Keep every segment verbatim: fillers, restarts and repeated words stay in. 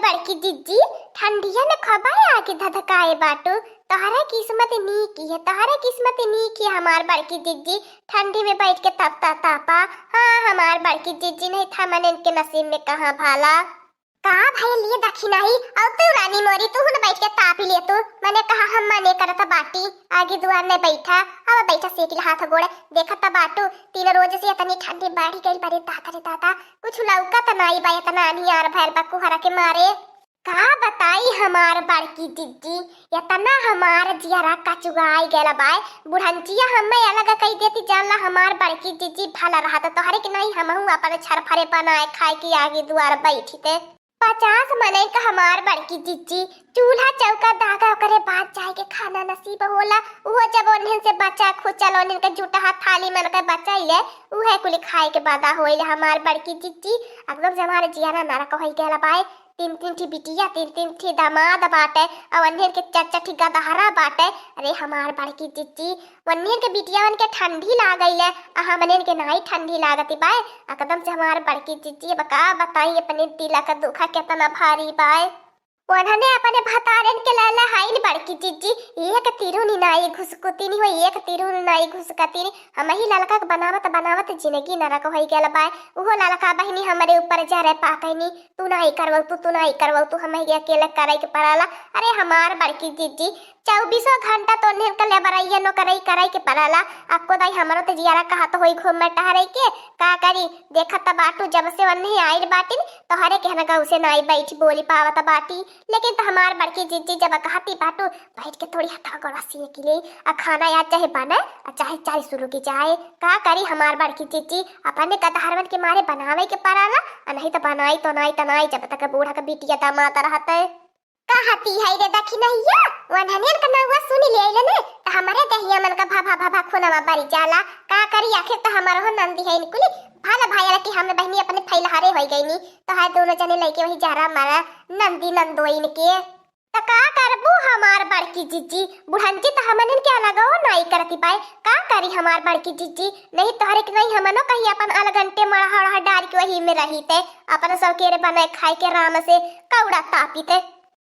बड़की जिज्जी, ठंडिया में खबाए आगे धधकाए बाटू। तोहरे किस्मत नीक है, तोहरे किस्मत नीक है हमार बड़की जिज्जी। ठंडी में बैठ के तपता तापा। हाँ, हमार बड़की जिज्जी, नहीं था मने इनके नसीब में कहाँ भाला। का भइल ये दखिनही, अउ तू रानी मोरी, तू हुन बैठ के तापी ले तू। मने कहा हम मने करत बाटी, आगे दुआर में बैठा, अब बैठा सेकिल हाथ गोड़। देखत बाटू, तीन रोज से इतनी ठंडी बढ़ी गइल बा रे दादा रे दादा, कुछ लौकत नाई बा, इतना अनियार भइल बा कुहरा के मारे। का बताई हमार बड़की जिज्जी, इतना हमार जियरा कचुआई गइल बा। बुढ़ंचिया हमें अलग कई देती, जानला हमार बड़की जिज्जी भला रहत, तोहरे के नहीं हमहू अपन छरफरे बनाए खाए के आगे दुआर बैठी ते। पचास मनई का हमार बड़की जिज्जी, चूल्हा चौका दागा ओकरे बाद जाए के खाना नसीब होला। उहो जब ओन्हन से बचा खुचल ओन्हन के जुटहा थाली मन के बचैले, उहे कुल खाए के बादा होइले हमार बड़की जिज्जी। एकदम से हमार जियरा नरक होई गइल बाए। तीन तीन ठी बिटिया, तीन तीन ठी दामाद बाटे, अउ ओन्हन के चार चार ठी गदहरा बाटे। अरे हमार बड़की जिज्जी, ओन्हन के बिटियावन के ठंडी लागैले, आ हमनन के नाई ठंडी लागती बाए। एकदम से हमार बड़की जिज्जी, अब का बताई अपने दिल का दुखा केतना भारी बाए। ओन्हने अपने भतारन के लाला हाइन बड़की जिज्जी, एक तिरुनी नाई घुसकुतीनी हो, एक तिरुनी नाई घुसकतीनी। हमही ललका के बनावत बनावत जिंदगी नरक होई गइल बाए। उहो ललका बहिनी हमरे ऊपर जरे पाकैनी, तू नाई करवौ तू, तू नाई करवौ तू, हमही के अकेले करे के पड़ाला। अरे हमार बड़की जिज्जी, चउबीसों घंटा तो ओन्हन के लेबरैया नौकरई करे के पड़ाला। अक्को दाई हमरो तो जियरा कहत होई घूमे टहरे के, का करी? देखत बाटू जब से ओन्हे आइल बाटिन, तोहरे कहना गाँव से नाई बैठ बोली पावत बाटी। लेकिन तो हमार बड़की जिज्जी जब कहती बाटू, बैठ के थोड़ी हथवा गोड़वा सेक ले, आ खाना या चाहे बने, आ चाहे चाय शुरू की जाए। का करी हमार बड़की जिज्जी, अपने गदहरवन के मारे बनावे के पड़ाला, आ नहीं तो बनाई तो नाई तो नाई, जब तक बूढ़ा के बिटिया दामाद रहते। कहती है रे दखिनहिया, वनहनियन का नौवा सुनी ले अइले ने, त हमरे दहिया मन का भभा भभा खूनवा बरी जाला। का करी, आखिर त हमर हो नंदी है इनकुली। भला भाई कि हम बहिनी अपने फैलहारे होई गईनी, तो है दोनों जने लइके वही जहरा मारा नंदी नंदोइन के। त का करबू हमार बड़की जिज्जी, बुढ़ंची त हमनन के अलगो नाई करती पाए। का करी हमार बड़की जिज्जी, नहीं तोहरे के नहीं हमनो कहीं अपन अलगंटे मड़हा उड़हा डाल के वही में रही ते अपन सौकेरे बनाए खाए के राम से कौड़ा तापी ते।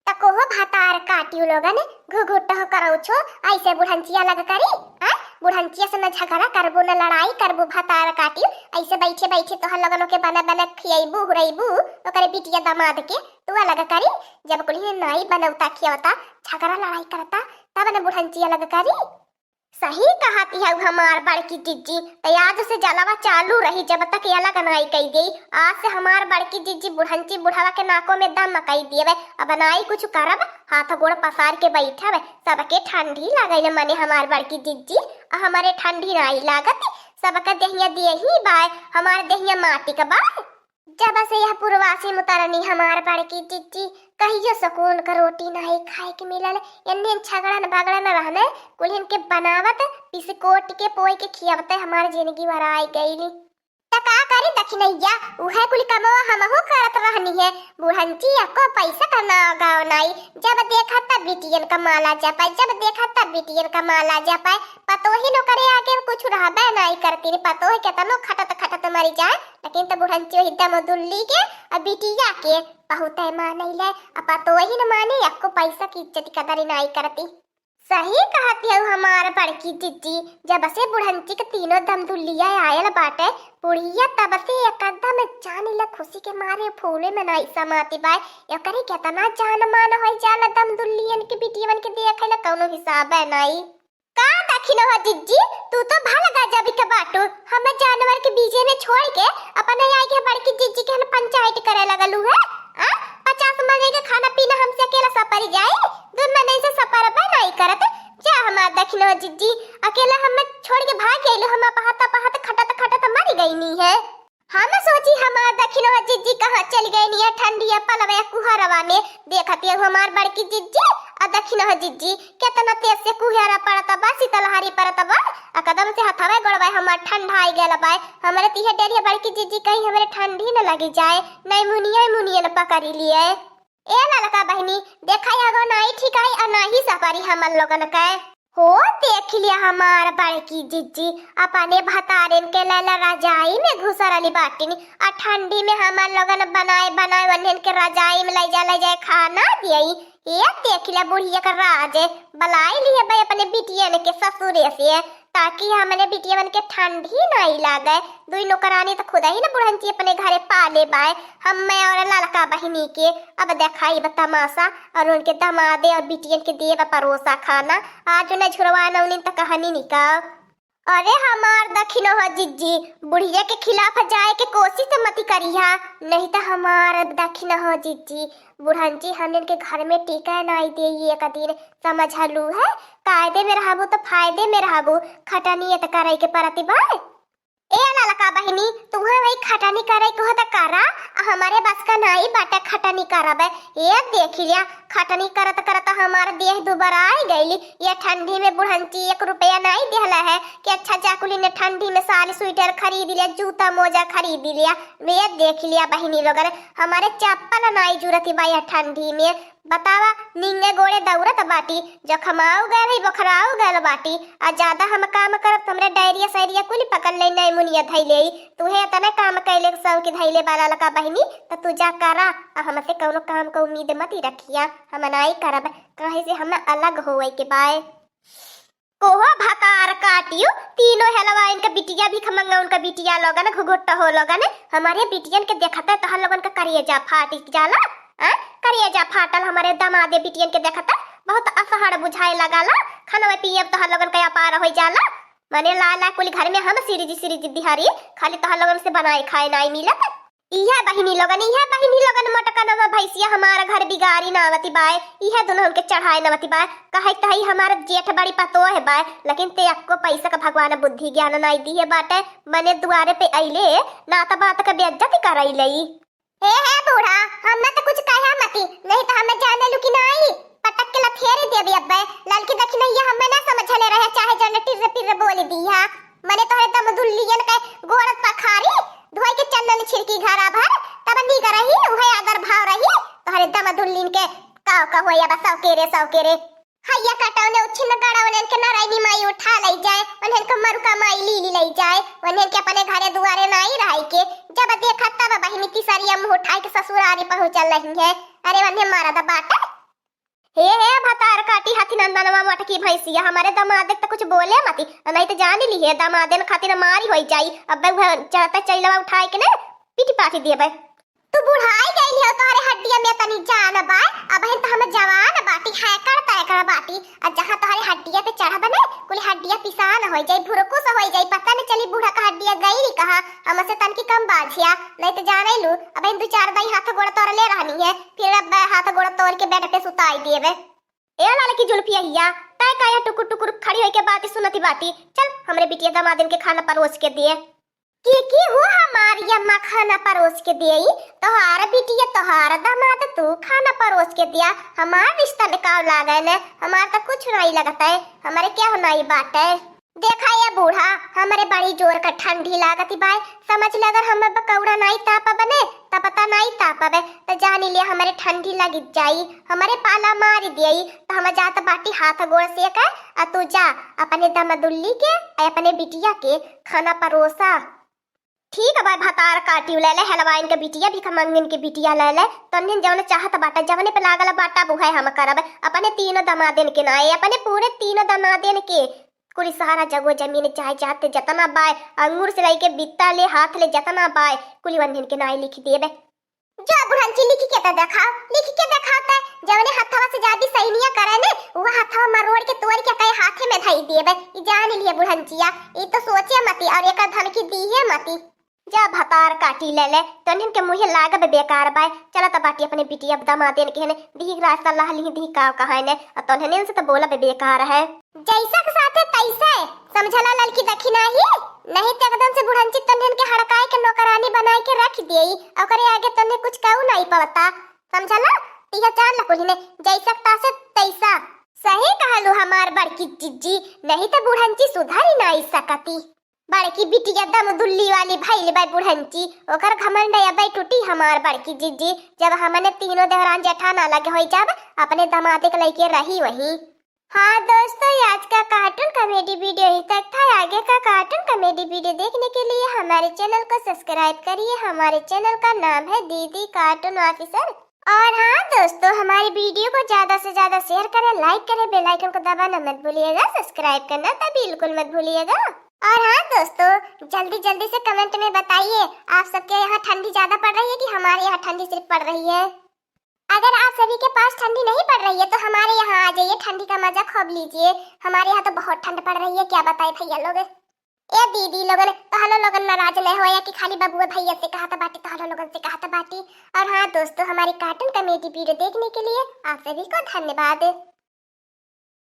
त कोहो भतार काटियो लोगन, घुघुट हो करौ छो, ऐसे बुढ़ंचिया लग करी, आ? बुढ़ंचिया से न झगड़ा करबू, न लड़ाई करबू, भतार काटियो, ऐसे बैठे बैठे तोहर लोगनों के बने बने खियैबू, हुरैबू, ओकरे बिटिया दामाद के, तू अलग करी, जब कुली नाई बनौता खियौता, झगड़ा लड़ाई करता, तब न बुढ़ंचिया लग करी। सही कहत हऊ हमार बड़की जिज्जी, त आज से जलवा चालू रही, जब तक ये अलग नाई कई देई। आज से हमार बड़की जिज्जी बुढ़ंची बुढ़वा के नाको में दम कई देवे। अब नाई कुछ करब, हाथ गोड़ पसार के बैठब। सबके ठंडी लागल मने हमार बड़की जिज्जी, आ हमरे ठंडी नाई लागत। सबके देहिया देही बाय, हमार देहिया माटी के बाय। जब से यह पुरवासी मुतरनी हमार बड़की जिज्जी, कहियो सुकून का रोटी नाई खाए के मिलल। एन्ने झगड़न बगड़न रहने, कुलिन के बनावत, पिसकोट के पोई के खियावते हमार जिंदगी वराई गईली। त का करी दखिनैया, उहे कुल कमवा हमहू करत रहनी है। बुढ़ंची अको पैसा का ना गाव नाई, जब देखा तब बिटियन का माला जपाए, जब देखा तब बिटियन का माला जपाए। पतोहिन ओकरे आगे कुछ रहबे नाई करती रे। पतोह केतनो खटत खटत मरी जाए, लेकिन त बुढ़ंची वही दम दुल्ली के आ बिटिया के बहुते मानैले। आ पतोहिन माने अक्को पैसा की इज्जत कदर नाई करती। सही कहत हऊ हमार बड़की जिज्जी, जब से बुढ़ंची के तीनों दम दुल्लिया आयल बाटे बुढ़िया, तब से एकदम जान ले खुशी के मारे फूले में नाई समाती बाय। एकरे केतना जान मान होई जाला दम दुल्लियन के बिटियवन के देखे ला कौनो हिसाब है नाई। का दखिनहो जिज्जी, तू तो भल गजब के बाटू। हमें जानवर के बीचे में छोड़ के अपने आई के बड़की जिज्जी के हन पंचायत करे लगलू है। आ? पचास मने के खाना पीना हमसे अकेला सपरी जाई? दू मने से सपरबे नाई करत। जा हमार दखिनहो जिज्जी, अकेला हमें छोड़ के भाग गइलू, हम पहात पहात खटत खटत मर गईनी है। हम सोची हमार दखिनवा जिज्जी कहाँ चल गईनी है ठंडिया पलवा कुहरवा में। देखत हऊ हमार बड़की जिज्जी आ दखिनवा जिज्जी केतना तेज से कुहरा पड़त बा, शीतलहरी पड़त बा। एकदम से हथवे गोड़वा हमार ठंडाई गयल बा। हमरे तिहे डेरिया बड़की जिज्जी कहीं हमरे ठंडी न लगी जाए, नहीं मुनिया मुनिया न पकड़ी लिए। ए ललका बहिनी, देखा एगो नाई ठिकाई आ नाही सपरी हमन लोगन के। ओ देख लिया हमार बड़की जिज्जी, अपने भतारेन के लैला रजाई में घुसरली बाटिन। आ ठंडी में हमार लोगन बनाए बनाए वन्हन के रजाई में लै जा लै जाए खाना दियई। ए देख लिया बुढ़िया का राज, बलाई लिहे बे अपने बिटियन के ससुरे से, ताकि हमने बिटियन के ठंडी नाई लागे। दुई नौकरानी तो खुद ही ना बुढ़ंची अपने घरे पाले बाए, हम्मे और ललका बहिनी के। अब देखाई बा तमाशा, और उनके दमादे और बिटियन के देब परोसा खाना। आज न झुरवा न उनिन त कहनी निकाओ। अरे हमार दखिन हो जिज्जी, बुढ़िया के खिलाफ जाए के कोशिश मती करिहा, नहीं त हमार दखिन हो जिज्जी, बुढ़ंची हमन के घर में टिके नाई देई एक दिन, समझलू है? कायदे में रहबू त फायदे में रहबू, खटनिए त करे के परत बा। ए ललका बहिनी, तुहे वही खटनी करे के हो त करा, आ हमरे बस का नाई बाटे खटनी करब। ए देख लिया, खटनी करत करत हमार देह दुबराई गइली। ये ठंडी में बुढ़ंची एक रुपया नाई देहला है कि अच्छा जा कुली ने ठंडी में साल स्वेटर खरीद लिया, जूता मोजा खरीद लिया। ए देख लिया बहिनी लोगन, हमारे चप्पल नाई जुरती बा ये ठंडी में। बतावा, निंगे गोड़े दौड़त बाटी, जखमाऊ गयल है, बोखराऊ गयल बाटी। आ ज्यादा हम काम करब त हमरे डायरिया सायरिया कुल पकड़ ले, निमोनिया धई ले। तुहे इतना काम कैले के शौक धैले बा ललका बहिनी, त तू जा करा, आ हमसे कौनो काम का उम्मीद मती रखिया, हम नाई करब, काहे से हम अलग होए के बाए। कोहो भतार काटियो, तीनों हेलवा इनका बिटिया, भिखमंगा उनका बिटिया लोगन, घुघुट्टा हो लोगन, हमारे बिटियन के देखते तोहर लोगन का करेजा फाट जाला, आ? करेजा फाटल हमारे दमादे बिटियन के देखते, बहुत असहड़ बुझाए लगाला, खाना में पिए तोहर लोगन का अपार हो जाला, मने ला ला कुल घर में हम सिरिज सिरिज दिहारी, खाली तोहर लोगन से बनाए खाए नाई मिलत। इहे बहिनी लोगन, इहे बहिनी लोगन मोटकनवा भैंसिया हमार घर बिगारी नावती बाय, इहे दुनहन के चढ़ाए नवती बाय। कहे तही हमार जेठ बड़ी पतोह बाय, लेकिन ते अक्को पैसा का भगवान बुद्धि ज्ञान नाई दिहे बाटे। मने दुआरे पे अइले, ना त बात के बेइज्जती करइले। हे, हे बूढ़ा, हम न त कुछ कहे मती, नहीं त हम जाने लू कि नाई, पटक के लथेरी देबी अब्बे। ललकी दखिनैया हमें ना समझले रहे, चाहे जन टिर्र पिर्र बोल दिया। मने तोहरे दमदुल्लियन के गोड़ पखारी, धोई के चंदन छिड़की घरा भर, तब निक रही, उहे आदर भाव रही। तोहरे दमदुल्लिन के काव का होया बा, सौकेरे, सौकेरे। हैया कटौने उछिन गड़ौने के नारायणी माई उठा लई जाए, उन्हन के मरुका माई लीली लई जाए, उन्हन के अपने घरे दुआरे नाई रहाई के। जब देखा तब बहिनी तिसरिया मुँह उठाई के ससुरारी पहुँचल रही है। अरे उन्हें मरद बाटे। हे, हे, भतार काटी हाथी नंदनवा मोटकी भैंसिया, हमारे दमाद त कुछ बोले मती, नहीं त जान ली है, दमादन खातिर मारी होई जाई। अब वह चढ़ता चैलवा उठाए के ना पीटी पाटी देबे। तू बुढ़ाई गई हो, तोहरे हड्डिया में तनी जान बाय, अब हम त हम जवान बाटी, हैकड़ तैकड़ बाटी, आ जहाँ तोहरे हड्डिया पे चढ़ब ने, कुल हड्डिया पिसान होई जाई, भुरकुस होई जाई, पता न चली बूढ़ा का हड्डिया गई रही कहाँ, हमसे तनकी कम बाझिया, नहीं त जाने लू, अब हम दो चार दाई हाथ गोड़ तोड़ ले रहनी है, फिर अब हाथ गोड़ तोड़ के बेड पे सुताई देबे। ए ललकी जुल्फिया हिया, तै काहे टुकुर टुकुर खड़ी होइके बात सुनती बाटी? चल, हमरे बिटिया दमादन के खाना परोस के दिए। की, की हो हमार अम्मा खाना परोस के दिए? तोहार बिटिया, तोहार दमाद, तू खाना परोस के दिया। हमार रिश्ता में काव लागे ने? हमार त कुछ नहीं लगता है। हमारे क्या होना ही बाटे? देखा ये बूढ़ा, हमरे बड़ी जोर का ठंडी लागत बाय। समझ ले, अगर हम बकौड़ा नाई तापब ने, तपता नाई तापब, त जानी ले हमरे ठंडी लग जाई, हमरे पाला मार दियई। त हम जात बाटी हाथ गोड़ सेके, आ तू जा अपने दमदुल्ली के, आ अपने बिटिया के खाना परोसा। ठीक बा, भतार काटियो ले ले, हलवाइन के बिटिया, भिखमंगिन के बिटिया ले ले, तन्निन जवन चाहत बाटा, जवने पे लागल बाटा, उहे हम करब। अपने तीनों दमादन के नाई, अपने पूरे तीनों दमादन के, कुली सारा जगो जमीन जायदाद जतना बाय, अंगूर से लइके बित्ता ले हाथ ले जतना बाय, कुली वन्हन के नाई लिख देबे। जा बुढ़ंची, लिख के त देखाओ, लिख के देखाओ त, जवने हथवा से जादी सैनिया करे ने, वो हथवा मरोड़ के तोड़ के कहे हाथे में धई देबे। ई जान लिए बुढ़ंचिया, ई तो सोचे मती और एकर धमकी दीहे मती। जा भतार काटी ले ले, तोहन के मुँहे लागब बेकार बाय। चलत बाटी अपने बिटिया दमादन के हने, दिही रास्ता लाह लिही दिही काव कहाय ने, आ तोहन से त बोलब बेकार है। जैसा के साथे तैसे, समझला ललकी दखिनाही, नहीं त एकदम से बुढ़ंची तोहन के हड़काए के नौकरानी बनाए के रख देई, ओकरे आगे तोहन कुछ कहू नहीं पड़ता, समझला? इहे जान ल कुली ने, जैसा के तासे तैसा। सही कहलू हमार बड़की जिज्जी, नहीं त बुढ़ंची सुधरी नहीं सकती। बड़की बिटिया दमदुल्ली वाली भइल बा बुढ़ंची, ओकर घमंड अबे टूटी हमार बड़की जिज्जी। जब हमने तीनों देवरान जेठान अलग होई जाब, अपने दमादे के लइके रही वही। हाँ दोस्तों, ये आज का कार्टून कॉमेडी वीडियो ही तक था। आगे का कार्टून कॉमेडी वीडियो देखने के लिए हमारे चैनल को सब्सक्राइब करिए। हमारे चैनल का नाम है दीदी कार्टून ऑफिसर। और हाँ दोस्तों, हमारी वीडियो को ज्यादा से ज्यादा शेयर करें, लाइक करें, बेल आइकन को दबाना मत भूलिएगा, सब्सक्राइब करना तो बिल्कुल मत भूलिएगा। और हाँ दोस्तों, जल्दी जल्दी से कमेंट में बताइए, आप सबके यहाँ ठंडी ज्यादा पड़ रही है कि हमारे यहाँ ठंडी सिर्फ पड़ रही है। अगर आप सभी के पास ठंडी नहीं पड़ रही है तो हमारे यहाँ आ जाइए, ठंडी का मजा खूब लीजिए। हमारे यहाँ तो बहुत ठंड पड़ रही है, क्या बताए भैया लोग। ए दीदी लोगन, तोहलो लोगन नाराज नहीं होया कि खाली बबुआ भैया से कहत बाटी, तोहलो लोगन से कहत बाटी। और हाँ दोस्तों, हमारी कार्टून कॉमेडी वीडियो देखने के लिए आप सभी को धन्यवाद।